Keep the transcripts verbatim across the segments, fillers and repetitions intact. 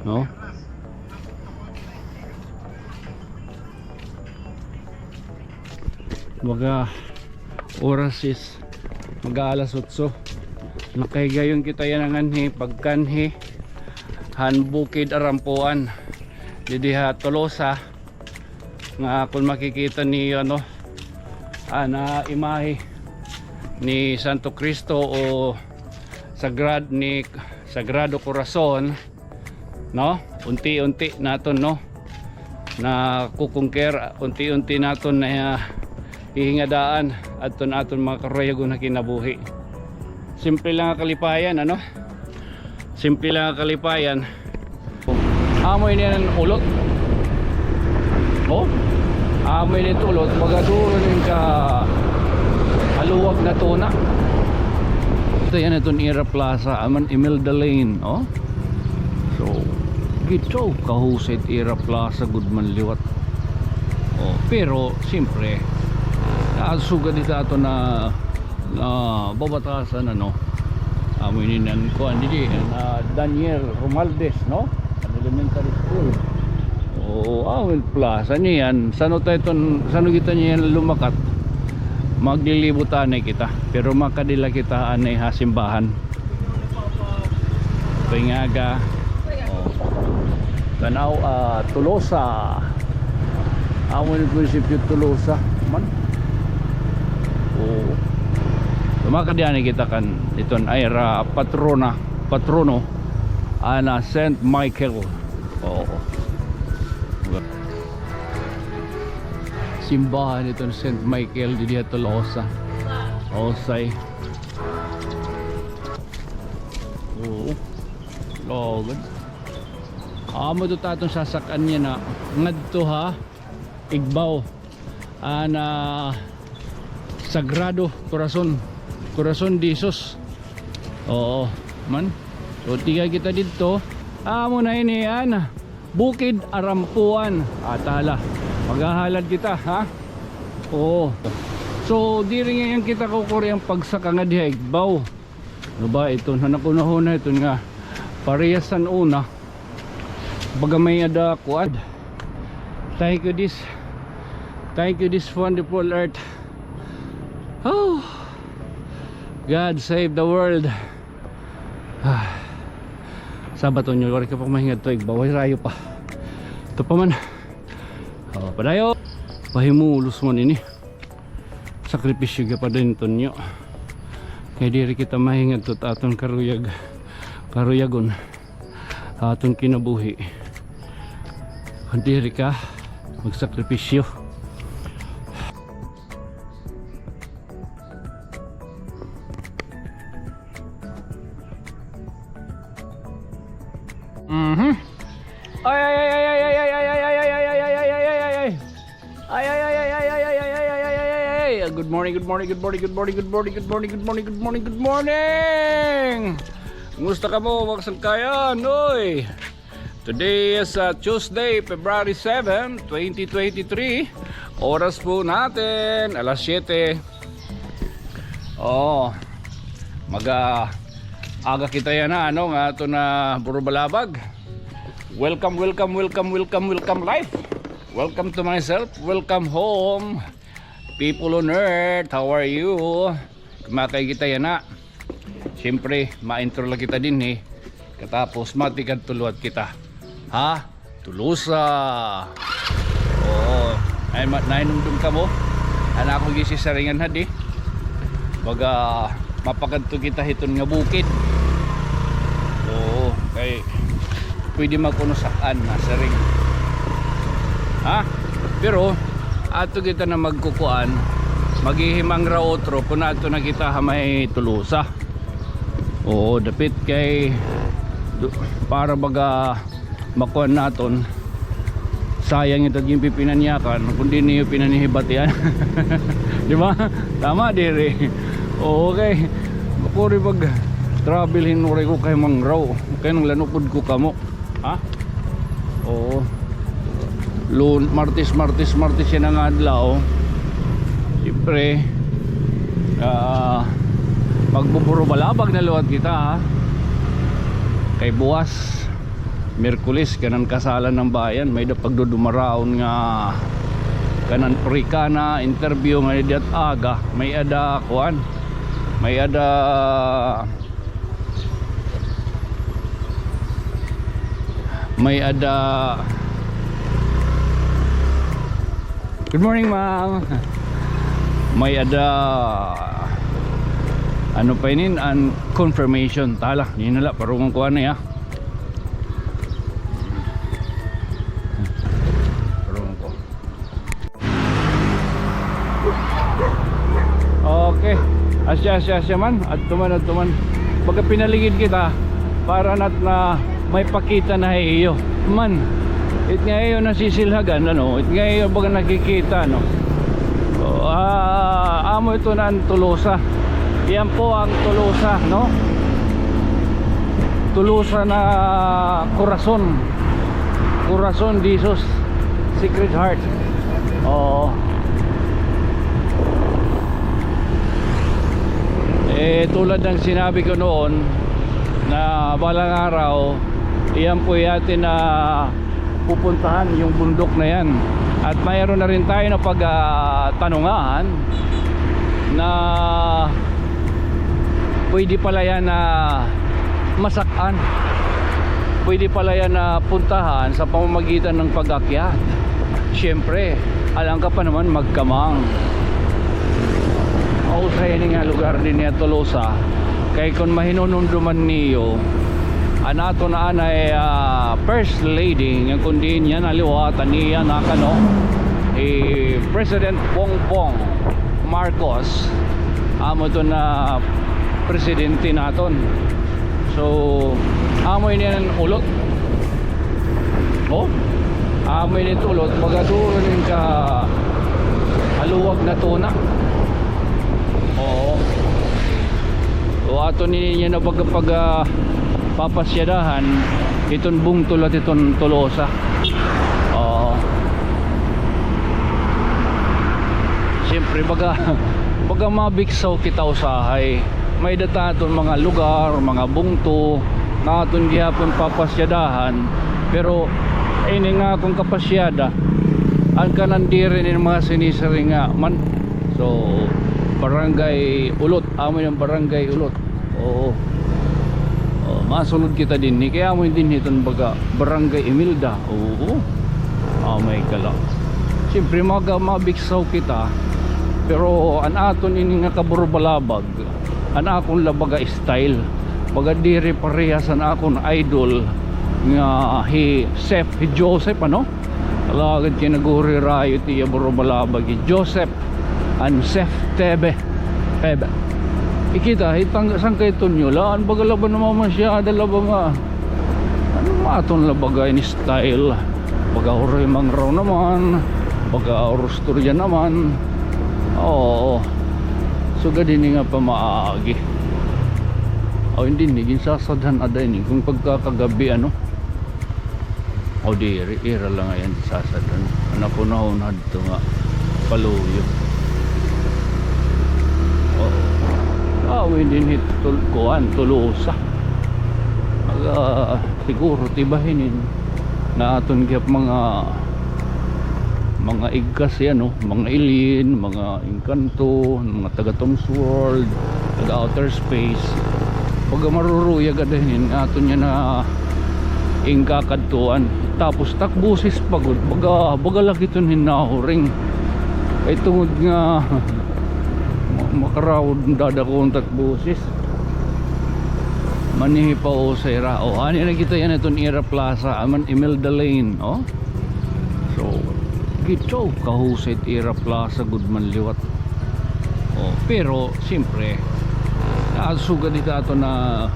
No? Baga oras is mag-aalas otso. Nakahigayon kita yana nganhi, pagkanhi han Bukid Arampuan didi ha Tolosa, nga kon makikita niyo, ano, ana imahe ni Santo Cristo o Sagrad-, ni Sagrado Corazon, no? Unti-unti naton, no, nakukungker, unti-unti naton na, ah, hihingadaan adton aton mga karuyagon ha kinabuhi. Simple lang nga kalipayan, ano? Simple lang nga kalipayan. Amo ini an ulot. Oh? Amo ini it ulot. Baga duro ini ka haluag na tuna. Ito yana iton ira plaza, amo an Imelda Lane, oh. So, gito, kahusay it ira plaza gud man liwat. Oh, pero, siyempre, ah, sugad ito aton na, ah, babatasan, ano. Amo ini an kuan didi, na Daniel Romualdez, no? An elementary school. Oo, ah, well, plaza niyan. San-o ta iton, san-o kita niyan lumakat? Maglilibot anay kita. Pero makadi la kita anay ha simbahan. Tuwing aga. Oh. Tan-aw, ah, Tolosa. Amo ini munisipyo Tolosa man. Oo. Lumakad yana kita kan iton ira patrona, patrono, ana Saint Michael. Oo. Simbahan iton Saint Michael didi ha Tolosa. Osay. Oo. Lawag. Amo ito aton sasak-an yana ngadto ha igbaw. Ana Sagrado Corazon. Corazon de Jesus. Oo, man. So, tikang kita didto. Amo na ini, ana. Bukid Arampuan. Atala. Maghahalad kita, ha? Oo. So, diri ngay-an kita kukuri an pagsaka ngadi ha igbaw. Ano ba ito? Nakunahon na ito nga parehas han una. Baga may ada kuan. Thank you this, thank you this wonderful earth. Oh, God save the world. Ah. Sabaton niyo, wari ka pa mahingadto igbaw, way rayo pa. Ito pa man. Oh, padayo. Pahimulos man ini. Sakripisyo gihapon, Tonyo. Kay diri kita mahingadto ha aton karuyag, karuyagon, ha aton kinabuhi, kon diri ka magsakripisyo. Mhm. Ay, ay, ay, ay, ay. Ay, ay, ay, ay, ay. Good morning, good morning, good morning, good morning, good morning, good morning, good morning, good morning, good morning. Kumusta kamo, mga kasangkayan? Oy. Today is, uh, Tuesday, February seven, twenty twenty-three. Oras po natin, alas siyete. Oh, maga-, aga kita yana, ano, nga aton na Burubalabag. Welcome, welcome, welcome, welcome, welcome life. Welcome to myself. Welcome home. People on earth, how are you? Kumakay kita yana. Siyempre, ma-intro la kita dinhi. Katapos, matikadto liwat kita. Ha? Tolosa. Oo. Ay, ma-, nahinumdom kamo? An akon gisisaringan hadi. Baga, mapakadto kita hiton nga bukid. Oo, kay pwede magkuno sak-an na siring. Ha? Pero, ato kita na magkukuan, maghihimangraw utro, kon ato na kita ha may Tolosa. Oo, dapit kay, du-, para baga makuan naton. Sayang ito ginpipinanyakan, kon diri niyo pinanhihibatian. Di ba? Tama, diri. Oo, kay makuri pag-travel hin waray ko kahimangraw. Kay nanglanukod ko kamo. Ha? Oo. Lun-, Martes, Martes, Martes yana nga adlaw. Siyempre, ah, magbuburubalabag na liwat kita, ha? Kay buwas, Miyerkules, kanan kasalan ng bayan, may-ada pagdudumaraon nga kanan pre-kana, interview nga dida aga, may-ada kuan, may-ada, may-ada. Good morning, ma'am. May-ada, ano pa inin, an confirmation. Tala, ini na la, parungon ko anay, ha. Parungon ko. Okay. Asya, asya, asya man. Adto man, adto man. Baga pinaligid kita para nat na may pakita na ha iyo. Man, it nga iyo nasisilhagan, ano, it nga iyo baga nakikita, no? Ah, amo ito na an Tolosa. Yan po ang Tolosa, no? Tolosa na Corazon. Corazon Jesus. Sacred Heart. Oo. Eh, tulad ng sinabi ko noon, na balang araw, iyan po yatin na pupuntahan yung bundok na yan. At mayroon na rin tayo na pagtanungan na pwede pala yan na masakan. Pwede pala yan na puntahan sa pamamagitan ng pag-akyat. Siyempre, alangan ka pa naman magkamang. Mausay ini nga lugar dinhi ha Tolosa. Kay kon mahinunumduman niyo, an aton anay, ah, First Lady, nga kon diin niya naliwat, an iya nakano, eh, President Bongbong Marcos, amo ito na presidente naton. So, amo ini an ulot. Oh, amo ini tulot, baga duro nin ka haluwag na tuna. Oo. O, ato nini niya na pag, pag, ah, papasyadahan iton bungtol at iton Tolosa. Oo. Siyempre, baga, baga mabiksaw kita usahay. May-ada ta aton mga lugar, mga bungto, nga aton gihapon papasyadahan. Pero ini nga akon kapasyada, an kanan diri nin mga sinisiring nga man. So, Barangay Ulot, amo ini an Barangay Ulot. Oo. Oh, masulod kita dinhi. Kay amo ini dinhi iton baga Barangay Imelda. Oo. Ah, may kala. Siyempre, maga-, mabiksaw kita. Pero an aton ini nga kaburubalabag, an akon la baga style. Baga diri parehas an akon idol nga hi Chef, hi Joseph, ano? Alagad kay nagurirayo it iya burubalabag, hi Joseph. An Chef Tebe. Tebe. Ikita, hitang, sangkay tunyo la, an baga la ba namamasyada la ba nga. Ano nga aton la baga ini style? Baga Uroy Mangraw naman, baga Orostorya naman. Oo. Sugad ini nga pamaagi. O, hindi, hindi, ginsasadhan ada ini. Kung pagkakagabi, ano? O, diri, ira la nga iyan sasadhan. An ako nahunhad ito nga paluyo. Oo. Aw, hindi hit tul-, kuan, Tolosa. Mga, siguro, tibahin in. Na aton gihap mga, mga igkas yan, no? Mga alien, mga engkanto, mga taga Tom's World, taga outer space. Baga maruruyag ada hinin, aton niya na ingkakadtuan. Tapos takbusis pa gud, baga, baga lagi iton hinahuring. Kay tungod nga ma-, makarawod dadakon takbusis. Manihi pa usay ra. O, ani na kita yan iton ira plaza, aman Imelda Lane, o. So, gito, kahusay it ira plaza gud man liwat. O, pero, siyempre, ah, sugad ita ato na,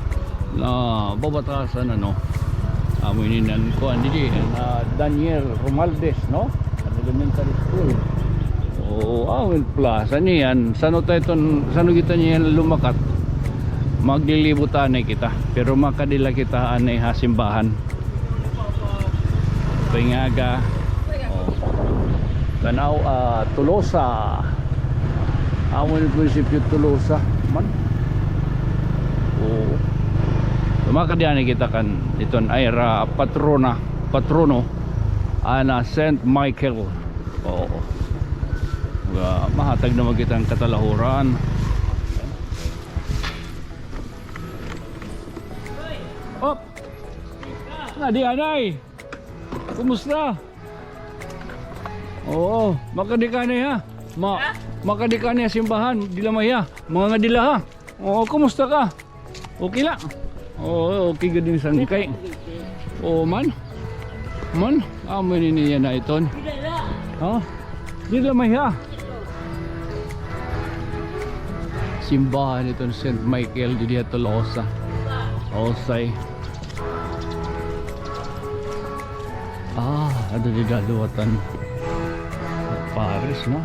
na babatasan, ano, amo ini nan kuan, didi, na Daniel Romualdez, no? An elementary school. O, amo ini plaza niyan. San-o ta iton, san-o kita niyan lumakat? Maglilibot anay kita. Pero makadi la kita anay ha simbahan. Paingaga. O. Tan-aw, ah, Tolosa. Amo ini munisipyo Tolosa man. O. Makadi anay kita kan iton ira patrona, patrono, an Saint Michael. Oo. Nga mahatag naman kita hin katalahuran. Op! Ngadi anay. Kumusta? Oo, makadi ka anay ha. Ma, makadi ka anay ha simbahan, diri la mahiya. Mga ngadi la ha. Oo, kumusta ka? Okay la. Oo, okay gud ini sangkay. Oo man. Man, amo ini niya na iton. Ha? Diri la mahiya. Simbahan iton Saint Michael didi ha Tolosa. Osay. Ah, ada didi daluwatan. Paris, no?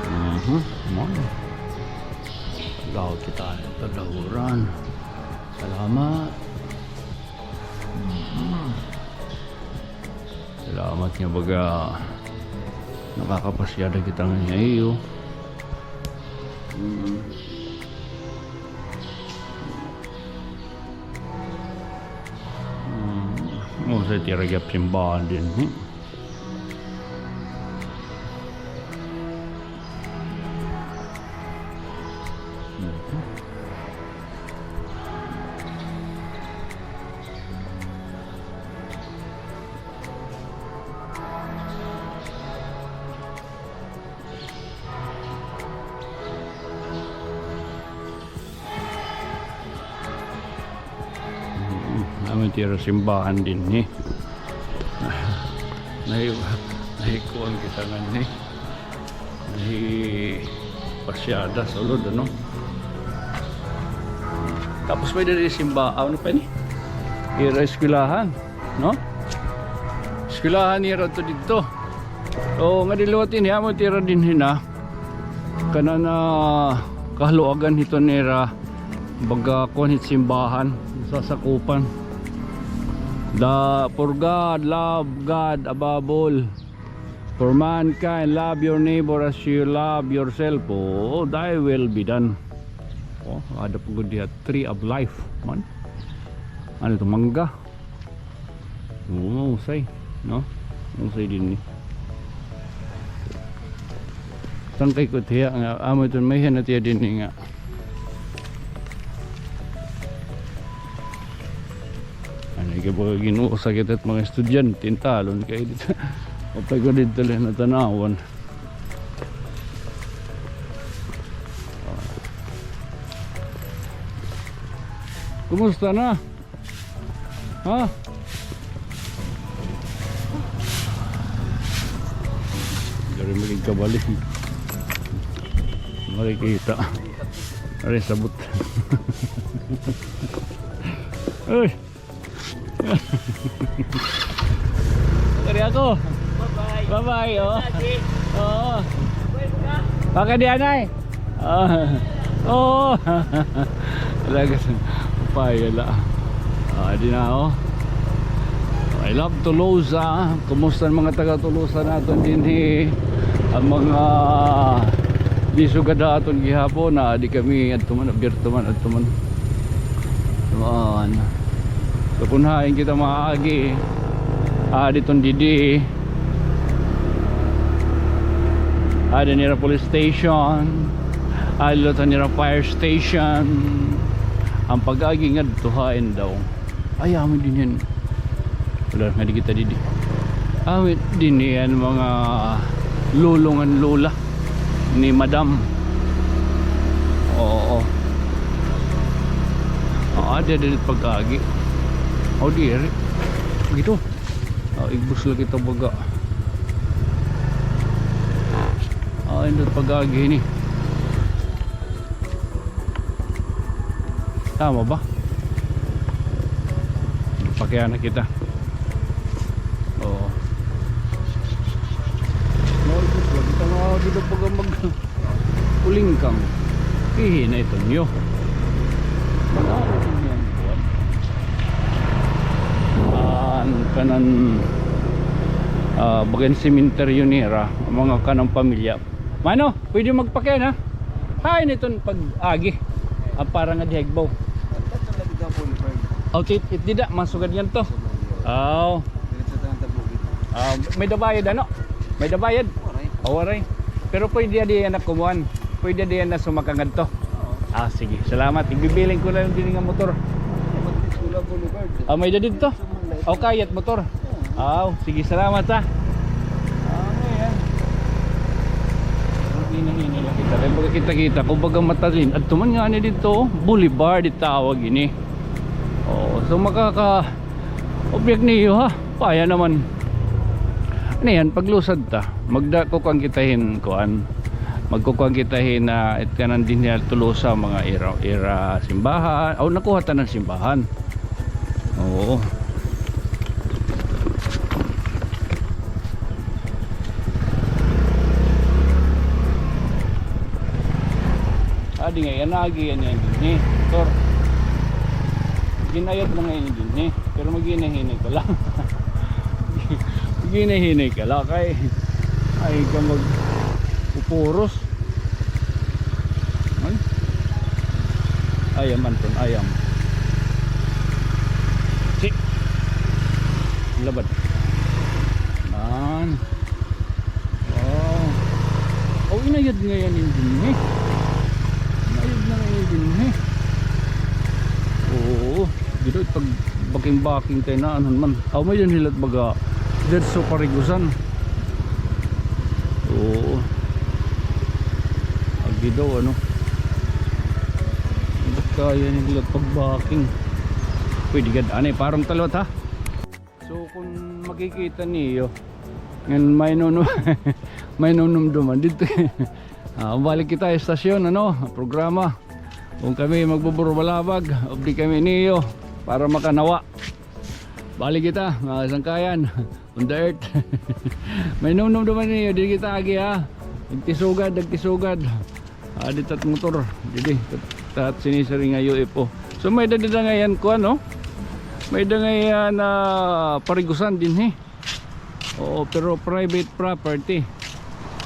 Mhm, man. Law kita ito, dahuran. Salamat. Mhm. Salamat nga baga nakakapasyada kita nga iyo. Mm. Mm. Usay tira gihap simbahan dinhi. Mm, amo tira simbahan dinhi. Nahi-, nahikuan kita nganhi. Nahipasyada sulod, ano? Tapos may diri simba-, ano pa ini? Ira eskwelahan, no? Eskwelahan nira to didto. O, ngadi liwat ini, amo tira dinhi na. Kanan, ah, kahaluagan hito nira, baga kuan hit simbahan, sasakupan. The, for God, love God above all. For mankind, love your neighbor as you love yourself. O, thy will be done. O, ada pa gud diha, tree of life man. Ano ito, mangga? Oo, usay, no? Usay dinhi. Sangkay ko tiya nga, amo ito, may hanat tiya dinhi nga. Ano, ikaw ba, Ginoo, sakit it mga estudyante, talon kayo dito. Upay ko dito lang natanawan. Kumusta na? Ha? Dari maging kabali. Mari kita. Ari sabot. Uy. Kari ako. Bye-bye. Bye-bye, oh. Lagi. Oo. Bye-bye ka. Pakadianay. Ah. Oo. Talaga sa upaya la. Ah, di na, oh. I love Tolosa. Kumusta an mga taga Tolosa naton dinhi? An mga di sugad ha aton gihapon, ah, di kami adto man, abierto man, adto man. Kuan. So, kun hain kita maagi, ah, diton didi. Ada nira police station. Ada liwat nira fire station. An pag-agi ngadto hain daw. Ay, amo dinhi. Wala nga di kita didi. Amo dinhi an mga lolo ngan lola ni Madam. Oo. Ah, ada didi pag-agi. O, diri. Dito. Ah, igbus la kita baga. Ah, indot pag-agi ini. Tama ba? Pakiana kita. Oo. No, igbus la kita nga dito pag mag- Ulingkang. Ihi na ito niyo. Malalim niyan, kuwan. An kanan, ah, bagan sementeryo nira, mga kanan pamilya. Mano, pwede magpakiana? Hain iton pag-agi. An para nga dihagbaw. Aw, it, it dida, masugad ngadto. Aw. Diretso ta ngadto bukid. Ah, may-ada bayad, ano? May-ada bayad? Waray. Aw, waray. Pero pwede diyan na kumuan. Pwede diyan na sumakay ngadto. Oo. Ah, sige. Salamat. Igbibiling ko na la dinhi nga motor. Magdiskulo Boulevard. Ah, may-ada didto? Aw, kayat motor. Oo. Aw, sige. Salamat, ha. Ah, ano yan? Hinay-hinay la kita. Kay pagkakita-kita, kumbaga matalin. Adto man ngani didto, oh. Boulevard, itawag ini. Oo, so makaka-, obyak niyo, ha? Paya naman. Ano yan, paglusad ta. Magda-, kukuan kita hin, kuan. Magkukuan kita hin, ah, it kanan dinhi ha Tolosa, mga ira, ira simbahan. Aw, nakuha ta an simbahan. Oo. Adi ngay-an, agi ngay-an dinhi. Motor. Ginayad na ngay-an dinhi. Pero maghinay-hinay ka la. Maghinay-hinay ka la kay ayaw ka magpupuros. An? Ayam, Anton, ayam. Si. Labad. An. Wow. Aw, inayad ngay-an dinhi. Inayad na ngay-an dinhi. Oo. Dida, pag baking-baking kay naanon man. Aw, may-ada hila baga. Dida ha parigusan. Oo. Agi daw, ano. Ba't kaya nila pagbaking? Pwede gad, anay, parang talot, ha? So, kung makikita niyo, ngan may nunum-, may nunumduman didto. Ah, balik kita ha estasyon, ano, programa. Kung kami magbuburubalabag, updi kami niyo para makanawa. Balik kita, mga kasangkayan, on the earth. May nunumduman niyo, diri kita agi, ha. Nagtisugad, nagtisugad. Ah, dida it motor. Didi, tat sinisiring nga U F O. So, may-ada dida ngay-an kuan, no? May-ada ngay-an, ah, parigusan dinhi. Oo, pero private property.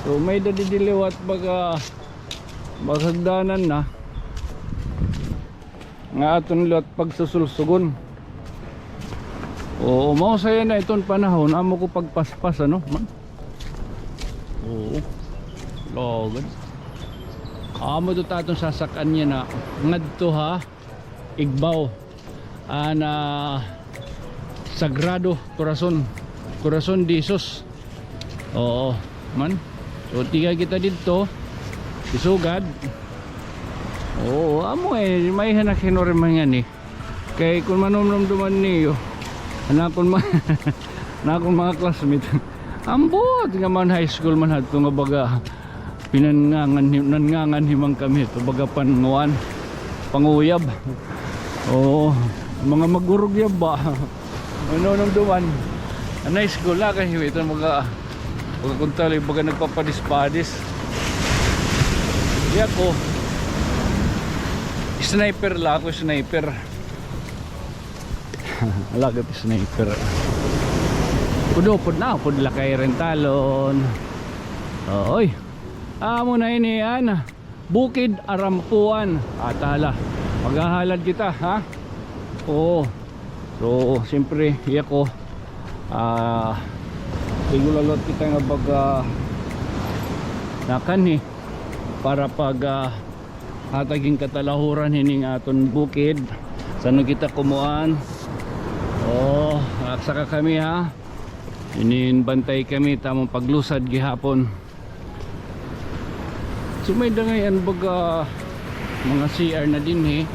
So, may-ada didi liwat baga, baga hagdanan na. Nga aton liwat pagsusulsugon. Oo, mahusay na iton panahon, amo ko pagpaspas, ano, man? Oo. Lugod. Amo ito aton sasak-an yana ngadto ha Igbaw. An, ah, Sagrado Corazon. Corazon de Jesus. Oo, man. So, tiga kita didto. Isugad. Oo, amo, eh, may hanak hinuri man ngani. Kay kun manumdumduman niyo, an akon ma-, an akon mga classmate, ambot nga man high school man hadto nga baga, pinannganganhi-, nannganganhi man kami hito, baga panguan, panguyab. Oo, mga magurugyab ba? Manumdumduman. An high school na kay ito mga, baga kun tawag, baga nagpapadis-padis. Di ako. Sniper la ako, sniper. Alagad sniper. Pud-upod na, pud la kay rentalon. Oy. Amo na ini, an Bukid Arampuan. Atala. Maghahalad kita, ha? Oo. So, siyempre, iya ko, ah, tigulalat kita nga baga nakanhi para pag, ah, hatag hin katalahuran hining aton bukid. San-o kita kumuan? Oo, agsaka kami, ha. Inin bantay kami tamon paglusad gihapon. So, may-ada ngay-an baga mga C R na dinhi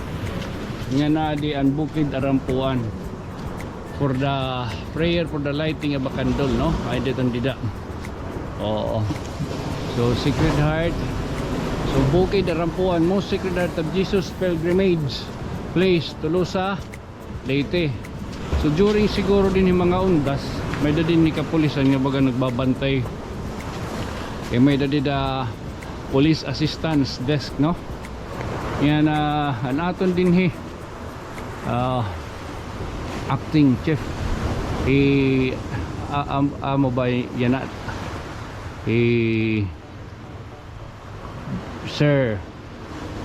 nga naa di an Bukid Arampuan. For the prayer, for the lighting of a candle, no? Ay, diton dida. Oo. So, Sacred Heart. So, Bukid Arampuan, most Sacred Heart of Jesus pilgrimage place, Tolosa, Leyte. So, during siguro dinhi mga undas, may-ada dinhi kapulisan nga baga nagbabantay. Kay may-ada dida police assistance desk, no? Yana, ah, an aton dinhi. Ah, acting chief. I, a-, am-, amo ba yana? I, Sir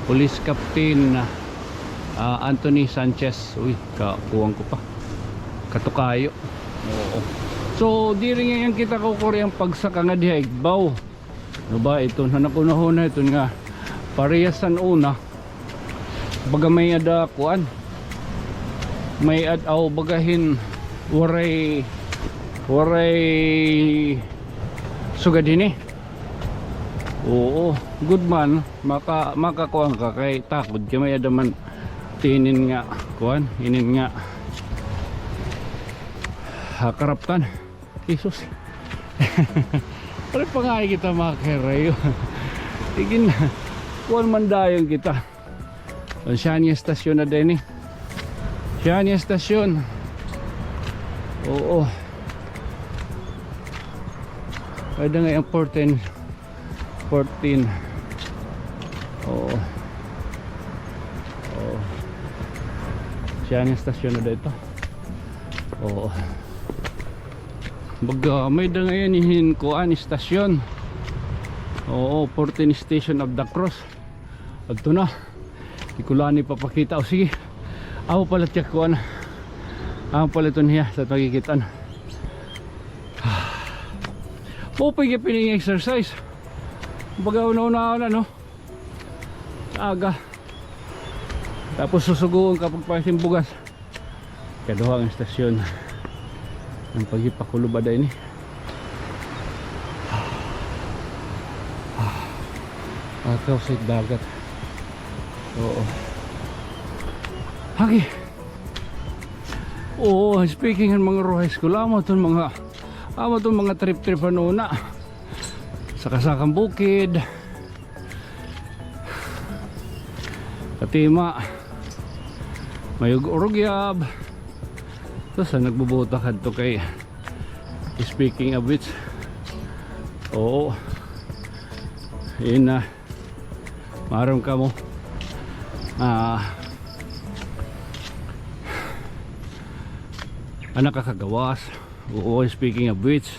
Police Captain Ah, Anthony Sanchez. Uy, kakuan ko pa. Katukayo. Oo. So, diri ngay-an kita kukuri an pagsaka nga diha igbaw. Ano ba iton? Hanak ko nahuna iton nga parehas han una. Baga may-ada kuan. May-ada, aw, baga hin waray, waray sugad hini. Oo, good man, maka-, makakuan ka kay takod kay may-ada man tinin nga kuan, inin nga, ah, karaptan. Jesus. Pare pa nga kita makakarayo. Igin, kuan man dayon kita. An siya niya estasyon na din eh. Siya niya estasyon. Oo. Pwede nga yung fourteen. Fourteen. Oo. Oo. Siya niya estasyon na dito. Oo. Baga, may da ngayon ihin kuan, istasyon. Oo, fourteen Station of the Cross. Adto na. Di ko la ni papakita. O, sige. Amo pala tiyak kuan. Amo pala ito niya sa pagkikitaan. Maupay ka pining exercise. Baga una-una na, no? Aga. Tapos susuguon ka pagpasimbugas. Kaduha ang estasyon. Ang paghipakulob ada ini. Akaw sa dagat. Oo. Hagi. Oo, speaking han mga Roja School, amo ton mga, amo ton mga trip-trip han una. Saka-sakang bukid. Katima. May ug-urugyab. Tapos, ah, nagbubuta kadto kay, speaking of which, oo. Ina, maaram kamo. Ah, anak ka kagawas. Oo, speaking of which,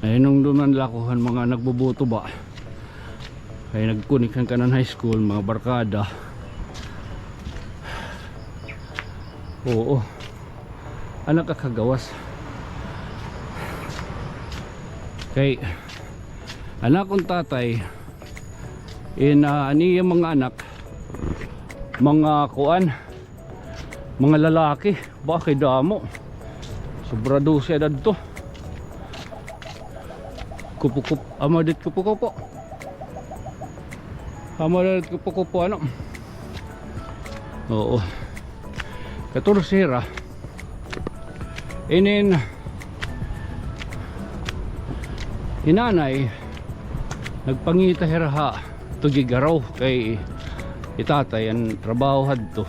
nahinungdan man la ako han mga nagbubuto ba. Kay nagkunik han kanan high school, mga barkada. Oo. Anak ka kagawas. Kay, an akon tatay, in, ah, an iya mga anak, mga kuan, mga lalaki, ba kay damo. Sobra dose edad to. Kupukup, amo dit kupukupo. Amo dit kupukupo, ano? Oo. Katorse hira. Inin, hi nanay, nagpangita hira ha Tugigaraw kay hi tatay an trabaho hadto.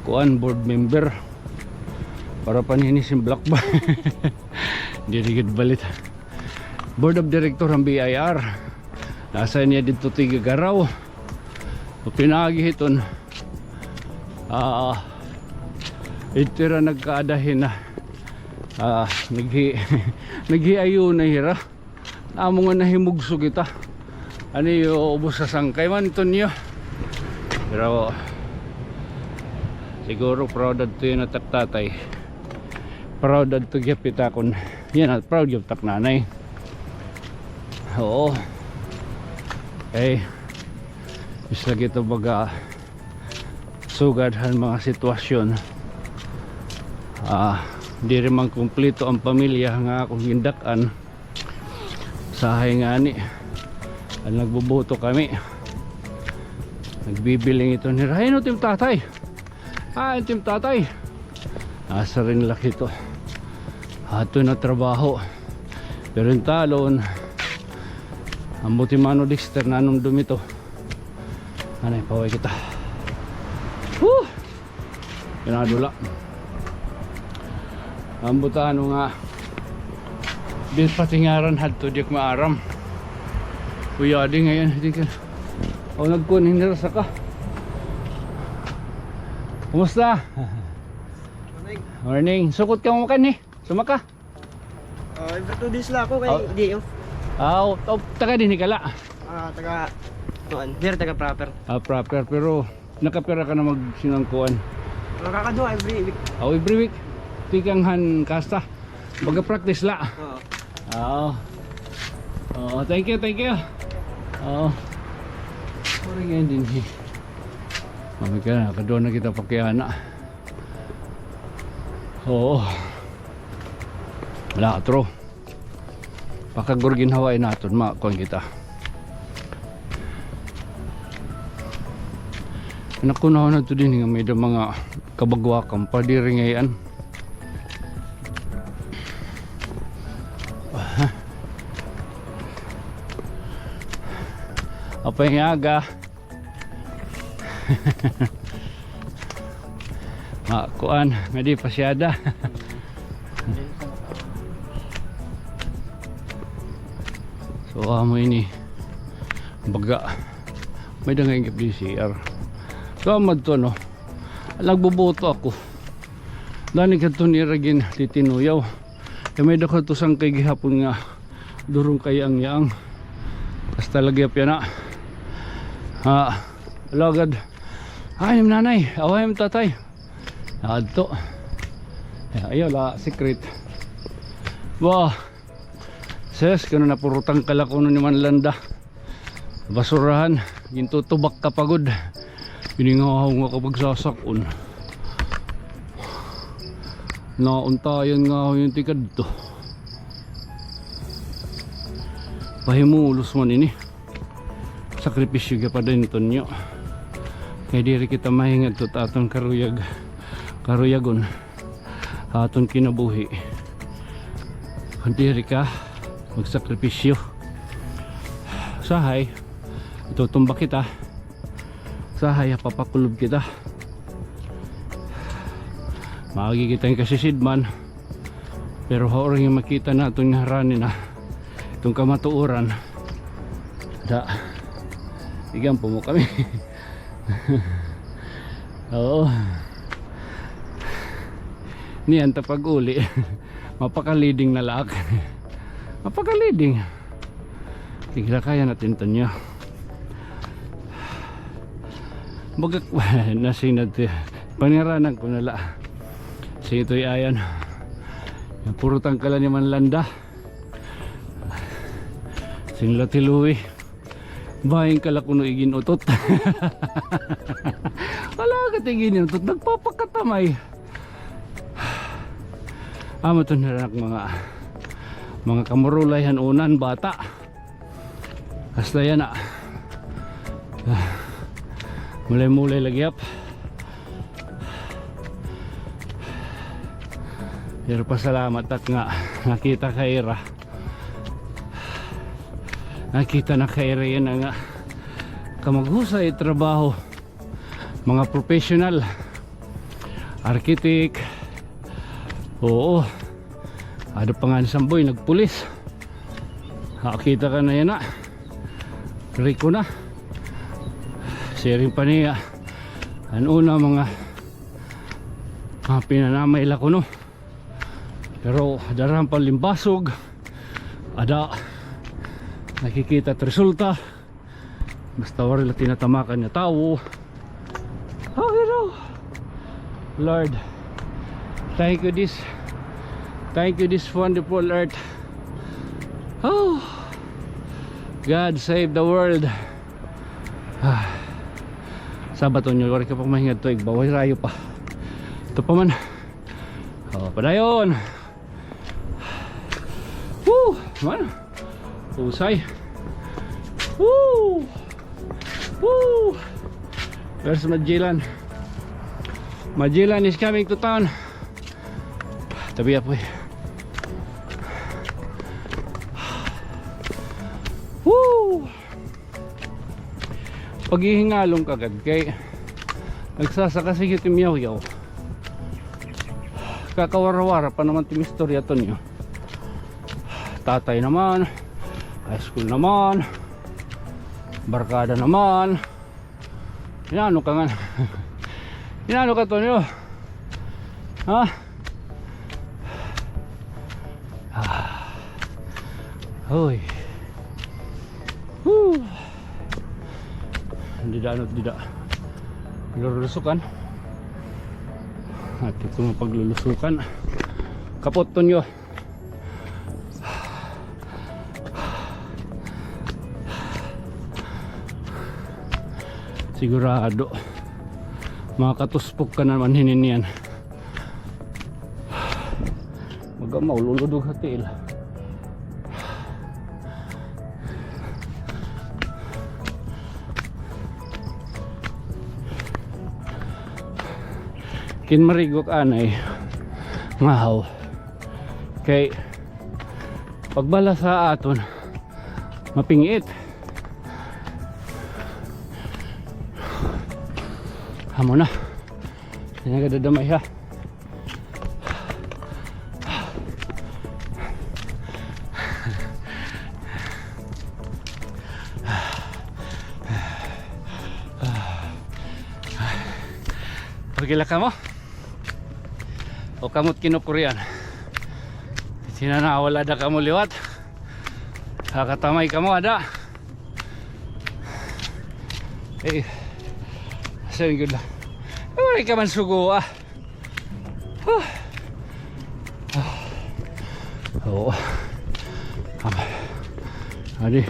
Kuan, board member. Para panhini sin Black Bar. Diri gud balit. Board of Director han B I R. Nasa niya didto Tugigaraw. Pinaagi hiton. Ah, ito hira nagkaada hin, ah, naghi-, naghiayo na hira. Amo nga nahimugso kita. Ano yo, ubos sa sangkay man, Tonyo. Pero, siguro proud adto yana tak tatay. Proud adto gihap kita kon yana, proud gihap tak nanay. Oo. Eh, isa kita baga sugad han mga sitwasyon. Ah, diri man kumpleto an pamilya nga akon gindak-an. Usahay ngani, an nagbubuto kami. Nagbibiling ito ni Rhino, tim tatay. Ah, tim tatay. Asa rin laki to. Ato na trabaho. Pero yung talon, ang buti mano Dexter, nanumdum ito. Anay, paway kita. Woo! Pinadula. Ambot ano nga, di patingaran hadto, di ak maaram. Kuya, di ngayon, di ka. O, nagkunin nila sa ka. Kumusta? Morning. Morning. Sukot ka mo kan, eh? Sumaka? Ah, every two days la ako kay day off. Ah, o, o, taga dinhi ka la? Ah, taga, kuan, diri taga proper. Ah, proper, pero Nakapira ka na magsinangkuan? Nakakaduha every week. Oh, every week. Tikang han kasta. Baga practice la. Oo. Oo. Oo, thank you, thank you. Oo. Pwede nga dinhi. Mami ka na, kaduha na kita pakiana. Oo. Wala, true. Pakagurginhawain naton, makuan kita. Anak ko na na to din nga may da mga kabagwakan pa diri ngay-an. Apay nga aga. Ah, kuan, nga di pasyada. So, amo ini. Baga. May da nga ingip di C R. So, amo to, no? Nagbubuto ako. Dani kadto nira gintitinuyaw. Kay may da kadto sangkay gihapon nga durong kay ang yaang. Basta lagi apya na. Ha, lagad. Ay, ni nanay. Away, tatay. Adto. Ay, ayaw la, secret. Wah. Ses, kano napurutang kala kuno ni Manlanda. Basurahan, gintutubak ka pa gud. Biningahaw nga kapagsasak-on. Nauntayan nga ako yung tikad to. Pahimulos man ini. Sakripisyo ka pa din, Tonyo. Kay diri kita mahingadto ta aton karuyag, karuyagon. Aton kinabuhi. Kun diri ka magsakripisyo. Usahay, itutumba kita. Usahay, papakulob kita. Maagi kita hin kasisidman. Pero ha oras nga makita naton nga harani na iton kamatuoran. Da. Igan po mo kami. Oo. Niyan ta pag-uli. Mapaka-leading na laak. Mapaka-leading. Sige, kaya natin to niya. Bagak, nasing na to. Paniranan ko na la. Sige, ito'y ayan. Yung puro tangkala ni Manlanda. Sing la ti Louie. Bahin ka la kuno iginutot. Wala ka ti iginutot. Nagpapakatamay. Amo to na mga, mga kamurulay han unan, bata. Hasta yana. Ah. Mulay-mulay lagi, yap. Pero pasalamat ak nga nakita ka ira. Nakita na ka ira yana nga kamaghusay trabaho. Mga professional. Architect. Oo. Ada pa nga ni Samboy, nagpulis. Ha, kita ka na yana. Rico na. Siring pa niya. An una mga, mga pinanamay la kuno. Pero darahan pa limbasog. Ada. Nakikita it resulta. Basta waray la tinatamakan nga tawo. Oh, hello. Lord. Thank you this. Thank you this wonderful earth. Oh. God save the world. Ah. Sabaton niyo, waray ka pa mahingadto, igbaw, waray rayo pa. Ito pa man. Oh, padayon. Woo! Man. Husay. Woo! Woo! Where's Magellan? Magellan is coming to town. Tabi, apoy. Woo! Paghihingalon ka gad kay nagsasaka sige it im yawyaw. Kakawara-wara pa naman it im istorya, Tonyo. Tatay naman, high school naman, barkada naman. Inaano ka nga? Inaano ka, Tonyo? Ha? Ah. Hoy. Woo. Dida, ano, dida. Lulusukan. At ito nga paglulusukan. Kapot, Tonyo. Sigurado. Makatuspok ka naman hinin niyan. Magamaw, luludog ha tiil. Kinmarigok anay ngahaw. Kay pagbalasa aton, mapingiit. Amo na. Yan, nagadadamay ha. Okay la kamo? O kamo't kinukurian? Sinana, wala da kamo liwat. Nakatamay kamo, ada. Eh, saan gud la? Ay, ka man sugo, ah. Huh. Oo. Adi.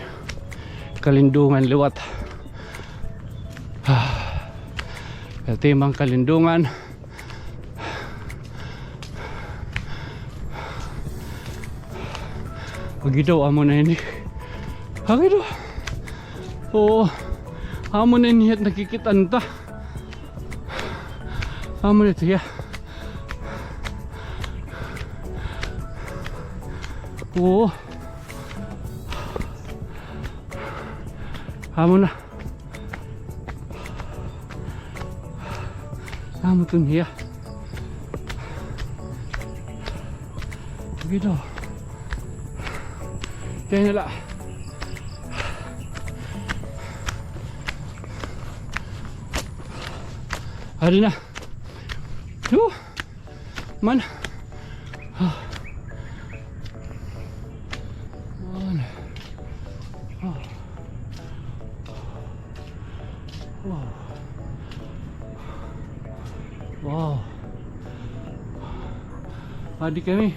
Kalindungan liwat. Kaltimang Kalindungan. Agi daw, amo na ini. Agi daw. Oo. Amo na ini at nakikit-an ta. Amo na ito, ya. Oo. Amo na. Amo ito niya. Sige daw. Tayo na la. Adi na. Whew. Man. Ah. Man. Ah. Wow. Wow. Adi kami.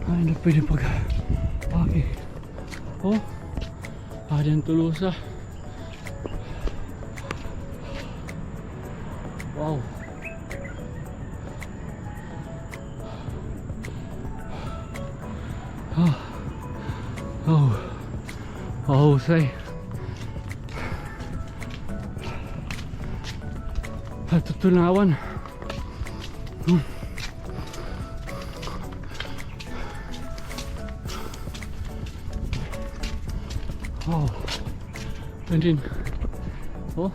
Ay, na pwede pag-aki. Oh. Adi an Tolosa. Wow. Ah. Oh. Mahusay. Ito tunawan. Hmm. Oh. And then, oh.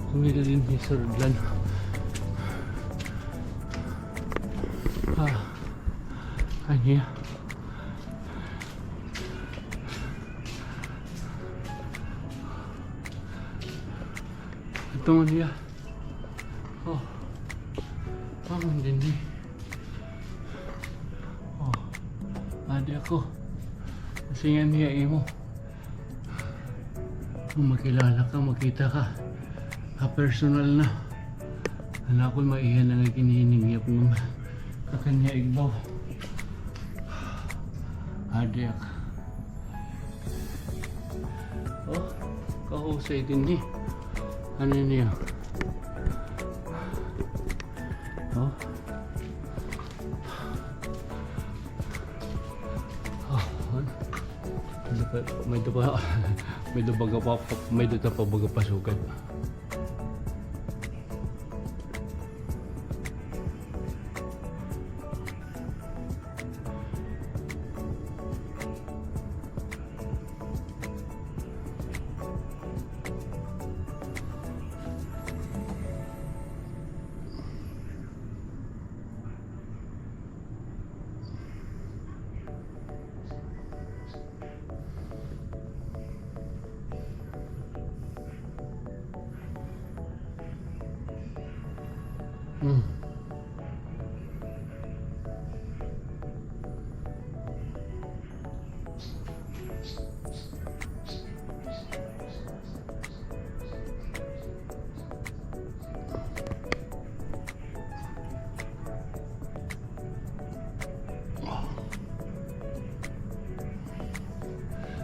Kami na din ni Sir Dlan. Ah. Ay, niya. Ito man niya. Oh. Amo dinhi. Oh. Adi ako. Kasi nga niya imo. Kung makilala ka, makita ka. Ah, personal na. An akon maiha na nga ginhihingyap nga kakan niya igbaw. Adi ak. Oh, kahusay dinhi. Ano niya? Oh. Oh, ano? May-ada pa, may-ada pa, may-ada baga pa, may-ada pa baga pasugad. Hmm.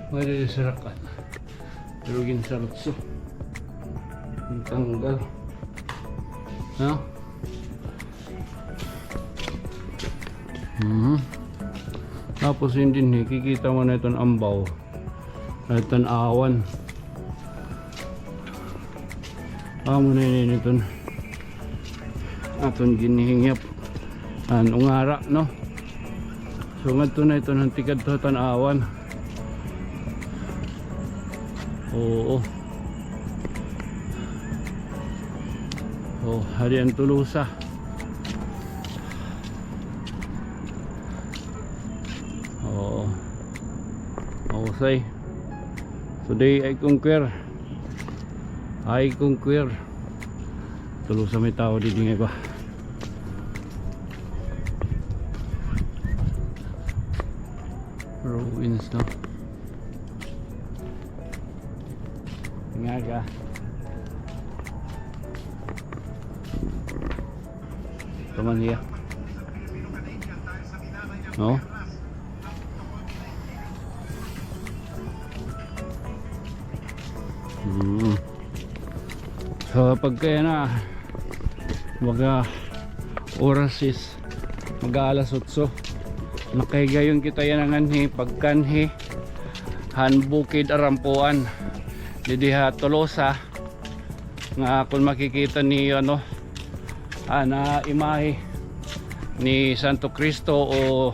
Pwede sa rakan. Pero ginsarotso. Ang tanggal. Ha? Mhm. Tapos, yun din, eh, kikita mo na iton ambaw. Ay, tan-awan. Amo na ini iton aton ginhihingyap. An ungara, no? So, ngadto na iton han tikadto tan-awan. Oo. Oh, hari an Tolosa. Oo. Mahusay. Today I conquer. I conquer. Tolosa may tawo didi nga iba. Ruins, no? Nga ka. Come on here. No? Hmm. So, pagkaya na, mga oras is mag-aalas otso. Nakahigayon kita yana nganhi pagkanhi han Bukid Arampuan didi ha Tolosa. Nga kun makikita niyo, no, ana imahe ni Santo Cristo o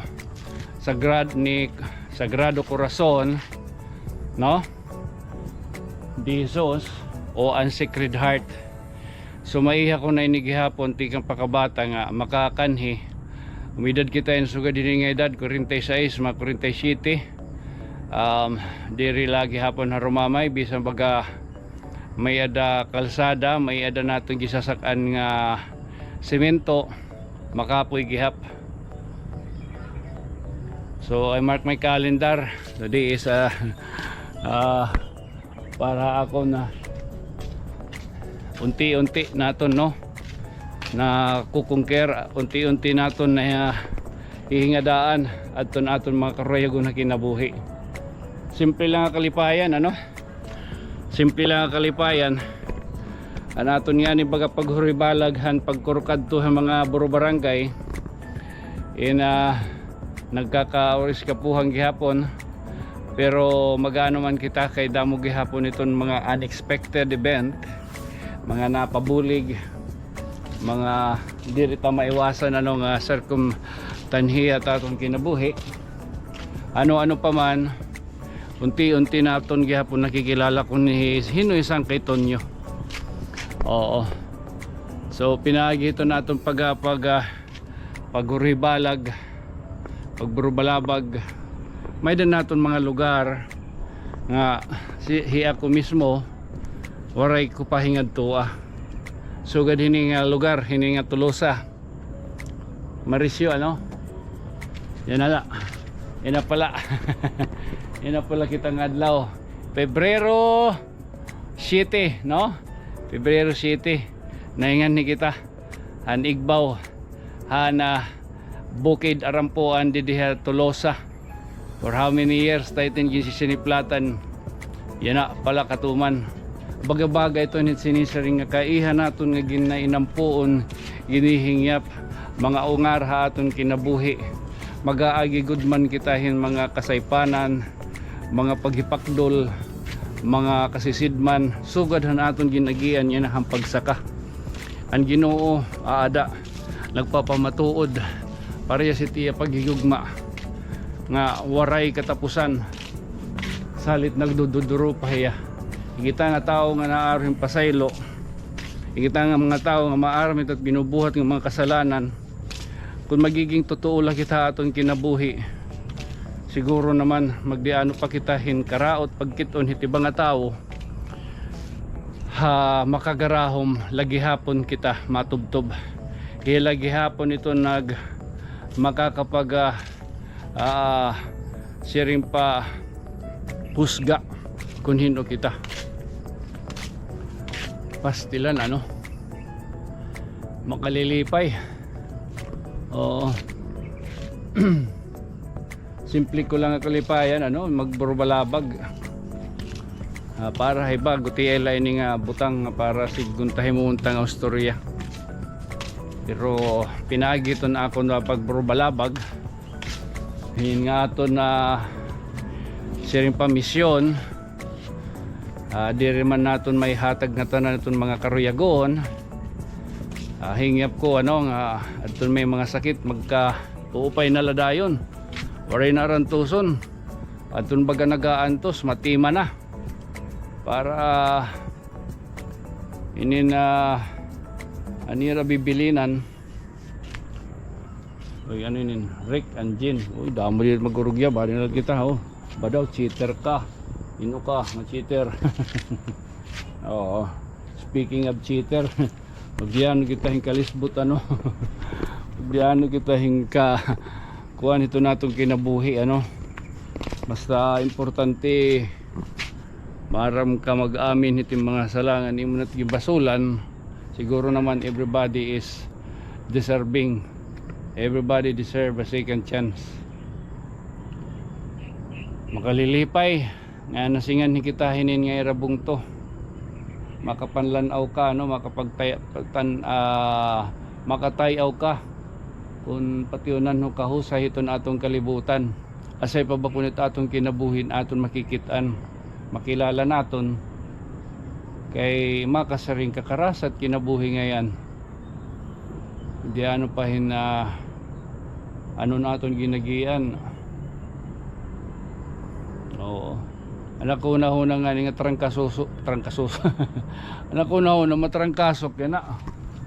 Sagrad-, ni Sagrado Corazon, no, di Jesus o an Sacred Heart. So, maiha ko na ini gihapon, tikang pakabata nga makakanhi. Umidad kita hin sugad hini nga edad, kwarenta y seis, mga kwarenta y siyete. Um, diri la gihapon harumamay, bisan baga may-ada kalsada, may-ada naton gisasak-an nga semento, makapoy gihap. So, I mark my calendar. Today is, ah, ah, para ako na unti-unti naton, no, na kukungker, unti-unti naton na, ah, hihingadaan adton aton mga karuyagon ha kinabuhi. Simple lang nga kalipayan, ano? Simple lang nga kalipayan. An aton ngani baga paghuribalag han pagkurukadto han mga buro-barangay. In, ah, nagkakauris kapuhan gihapon. Pero mag-aano man kita kay damo gihapon iton mga unexpected event, mga napabulig, mga diri ta maiwasan, ano, nga sirkumtanhiya ta aton kinabuhi. Ano-ano pa man, unti-unti naton gihapon nakikilala kun hi-, hin-o hi Sangkay Tonyo. Oo. So, pinaagi ito naton pag-, pag-, ah, paghuribalag, pagburubalabag. May-ada naton mga lugar nga si, hi ako mismo, waray ko pa hingadtoa. Sugad hini nga lugar, hini nga Tolosa. Marisyo, ano? Yana la. Yana pala. Yana pala kita nga adlaw. Pebrero siyete, no? Pebrero siyete. Nahinganhi kita han igbaw han, ah, Bukid Arampuan didi ha Tolosa. For how many years ta iton ginsisiniplatan? Yana pala katuman. Baga-baga iton hin sinisiring nga kaiha naton nga ginainampuon, ginihingyap, mga ungar ha aton kinabuhi. Mag-aagi gud man kita hin mga kasaypanan, mga paghipakdol, mga kasisidman, sugad han aton gin-agian yana han pagsaka. An Ginoo aada, nagpapamatuod, parehas it iya paghigugma nga waray katapusan, salit nagdududuro pa hiya. Kita nga tawo nga naaro hin pasaylo, kita nga mga tawo nga maaram hit binubuhat nga mga kasalanan, kun magiging totoo la kita ha aton kinabuhi, siguro naman magdiano pa kita hin karaot pagkit-on hit iba nga tawo. Ha makagarahom la gihapon kita matubtob. Hiya la gihapon ito nag makakapag, ah, ah, siring pa husga kun hin-o kita. Pastilan, ano? Makalilipay. Oo. Simple ko lang nga kalipayan, ano, magburubalabag. Ah, para ha iba, gutiay la ini nga butang nga para sidngon ta himuon ta nga istorya. Pero pinaagi iton akon nga pagburubalabag, hin nga aton na siring pa misyon, ah, diri man naton maihatag ngatanan iton mga karuyagon. Ah, hingyap ko, ano, nga adton may mga sakit, magka-uupay na la dayon. Waray na arantuson. Adton baga nagaantos, matima na. Para, ah, ini na an ira bibilinan. Uy, ano inin? Rick and Jean. Uy, damo diri mag-urugya. Bali na la kita, oh. Ba daw, cheater ka. Ino ka, nga cheater. Oo. Speaking of cheater, mabiyano kita hin kalisbot, ano? Mabiyano kita hin ka, kuan, hito naton kinabuhi, ano? Basta importante, maaram ka mag-amin hit mga sala nga imo na it ginbasulan. Siguro naman everybody is deserving. Everybody deserve a second chance. Makalilipay nga nasinganhi kita hinin nga ira bungto. Makapanlan-aw ka, no, makapagtay-, tan-, ah, makatay-aw ka kon pationan ho kahusay hiton aton kalibutan. Asay pa ba kon it aton kinabuhi in aton makikit-an, makilala naton, kay makasiring ka karasa it kinabuhi ngay-an. Di ano pa hin, ah, ano na aton ginagian. Oo. An ako hunahuna ngani nga trangkasoso, trangkasoso. An ako hunahuna matrangkaso kay na.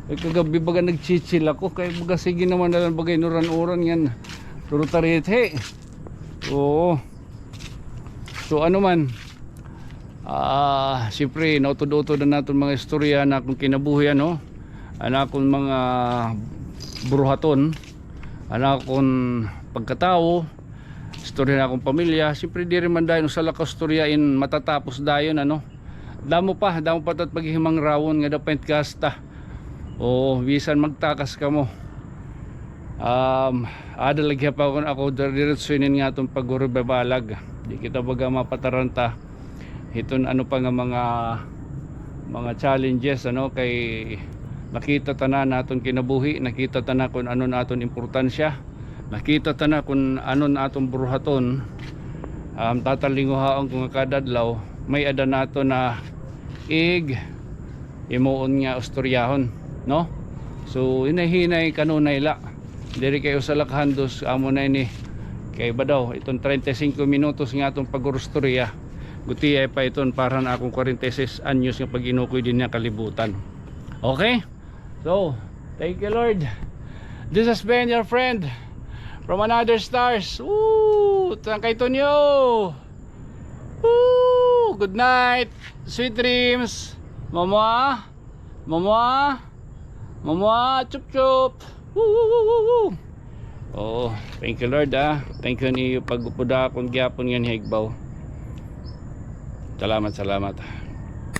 Kay kagab-i baga nagchichil ako kay baga sige naman na la baga inuran-uran ngan. Pero tarithi. Oo. So, ano man, ah, siyempre, nautod-utod an aton mga istorya, an akon kinabuhi, ano, an akon mga buruhaton, an akon pagkatawo, istorya han akon pamilya. Siyempre, diri man dayon usa la ka istorya in matatapos dayon, ano. Damo pa, damo pa it at paghihimangrawan nga dapat gasta. Oo, bisan magtakas kamo. Um, ada la gihap ako, ako diretso inin nga aton pagburubalag. Di kita baga mapataranta hiton ano pa nga mga, mga challenges, ano, kay nakita ta na an aton kinabuhi, nakita ta na kon ano an aton importansya, nakita ta na kon ano an aton buruhaton. Um, tatalinguhaon ko nga kada adlaw, may-ada naton na ig- himuon nga istoryahon, no? So, hinay-hinay, kanunay la. Diri kay usa la ka handos, amo na ini. Kay ba daw, iton treinta y cinco minutos nga aton pag-urustorya, gutiay pa iton para han akon kwarenta y seis anyos nga pag-inukoy dinhi ha kalibutan. Okay? So, thank you, Lord. This has been your friend from another stars. Woo! Tangkay Tonyo! Woo! Good night, sweet dreams. Mama, mama, mama, chup chup. Woo, woo, woo, woo, woo. Oh, thank you, Lord, ah. Thank you niyo pag-upod ha akon gihapon ngan higbaw. Salamat, salamat.